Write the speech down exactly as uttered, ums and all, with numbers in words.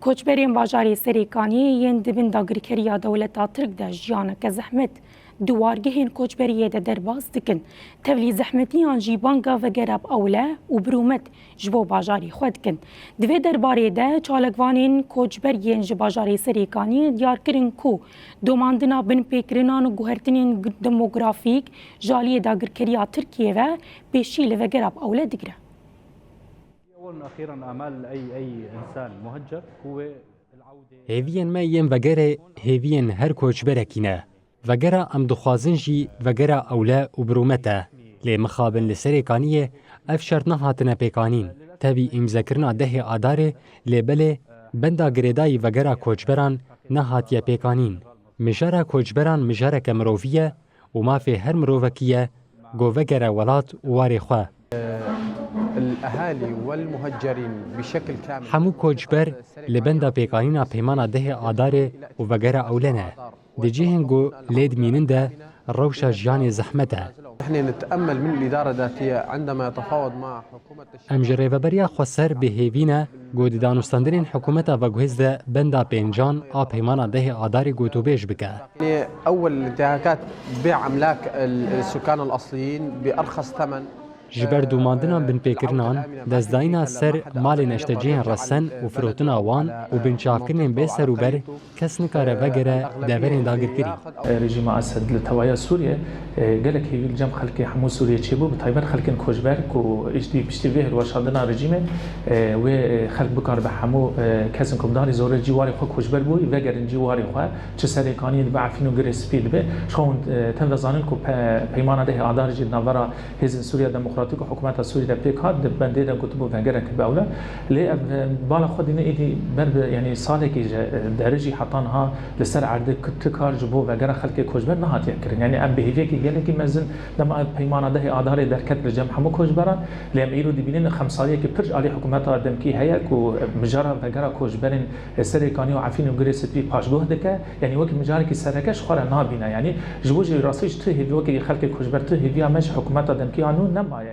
Koçberên bajarê Serêkaniyê yên di bin dagirkeriya dewleta Tirk de jiyaneke zehmet di wargehên koçberiyê de derbas dikin. Tevlî zehmetiyan jî banga vegera bi ewle û bi rûmet ji bo bajarê xwe dikin. Di vê derbarê de çalakvanên koçber yên ji bajarê Serêkaniyê diyar kirin ku domandina binpêkirinan û guhertinên demografîk ji aliyê dagirkeriya Tirkiyê ve pêşî li vegera bi ewle digire. أولا وأخيرا آمال أي أي إنسان مهجر هو العودة. Hêviyên me yên vegerê hêviyên her koçberekî ne. Vegera em dixwazin jî vegera ewle û bi rûmet e. Lê mixabin li Serêkaniyê ev şert nehatine pêkanîn. Tevî îmzekirina dehê Adarê, lê belê benda girêdayî vegera koçberan nehatiye pêkanîn. Mijara koçberan mijareke mirovî ye û mafê her mirovekî ye ku vegere welat û warê xwe. الأهالي والمهجرين بشكل كامل. Hemû koçber li benda pêkanîna peymana dehê Adarê û vegera ewle ne. Di cihên ku lê dimînin de rewşa jiyanê zehmet e. نحن نتأمل من الإدارة الذاتية عندما يتفاوض مع حكومة Em ji Rêveberiya Xweser bi hêvî ne ku di danûstandinên hikûmeta veguhêz de benda pêncan a peymana dehê Adarê gotûbêj bike. يعني أول الانتهاكات بيع أملاك ال- السكان الأصليين بأرخص ثمن. Ji ber domandina binpêkirinan, destdayîna ser malên neştecihên resen û firotina wan û binçavkirinên bê serûber kes nikare vegere deverên dagirkirî. Rejîma Esed li tevaya Sûriyê, e, gelek hêvî li cem xelkê hemû Sûriyê çêbû, bi taybet xelkên koçber ku îştî piştî vê hilweşandina rejîmê, e, wê, e, xelk bikaribe hemû, e, kesên ku bi darî zorê cîwarê xwe koçber bûyî, vegerin cîwarê xwe, çi Serêkaniyê dibe, Efrîn û Girê Spî dibe. Ji xwe hûn, e, tev dizanin ku pe-, peymana dehê Adarê jî di navbera Hêzên Sûriya Demokratîk û Hikûmeta Sûriyê de pêk hat, di bendê de gotibû vegereke bi ewle. Lê ev, e, bala xwe dîne êdî ber bi, yanî salekî ji, e, derê jî heta niha li ser erdê ku ti kar ji bo vegera xelkê koçber nehatiye kirin. Yanî em bi hêviyekî gelekî mezin dema ev peymana dehê Adarê derket li cem hemû koçberan. Lê em îro dibînin xemsaliyekî pir ji alî hikûmeta demkî heye ku, e, mijara vegera koçberên, e, Serêkanî û Efrîn û Girê Spî paşguh dike. Yanî wekî mijarekî sereke ji xwe re nabîne. Yanî ji bo jî rastî ji tu hêvî wekî xelkê koçber tu hêviya me ji hikûmeta demkî ya nû nemaye.